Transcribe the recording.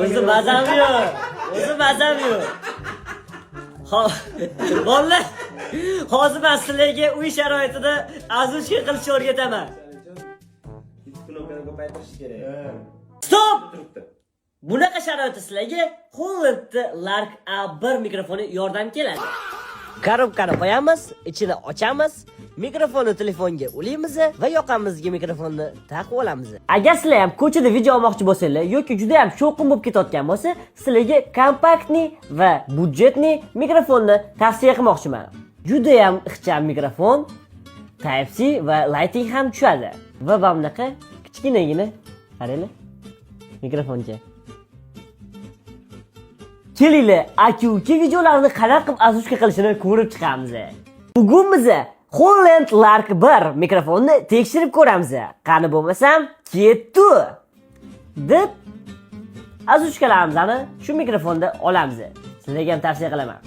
O'zi mazam yo'q. O'zi mazam yo'q. Hop, bolalar, hozir men sizlarga uy sharoitida озвучка qilishni o'rgataman. Bitta knopkani ko'paytirish kerak. Stop! Turibdi. Bunaqa sharoitda sizlarga Holland'ni Lark A1 mikrofoni yordam keladi. Korobkani qo'yamiz, ichini ochamiz, mikrofonni telefonga ulaymiz va yoqamizga mikrofonni taqib olamiz. Agar sizlar ham ko'chada video olmoqchi bo'lsanglar yoki juda ham shovqin bo'lib ketayotgan bo'lsa, sizlarga компактный va бюджетный mikrofonni tavsiya qilmoqchiman. Juda ham ixcham mikrofon, Type-C va Lightning ham tushadi. Va mana bunaqa kichkinagina, qaranglar, mikrofoncha. Kelinglar, aka-uka videolarni qanaqa qilib озвучка qilishini ko'rib chiqamiz. Bugun biz Holland Lark 1 mikrofonni tekshirib ko'ramiz. Qani bo'lmasam, ketdi. Deb озвучка larimizni shu mikrofonda olamiz. Sizlarga ham tavsiya qilaman.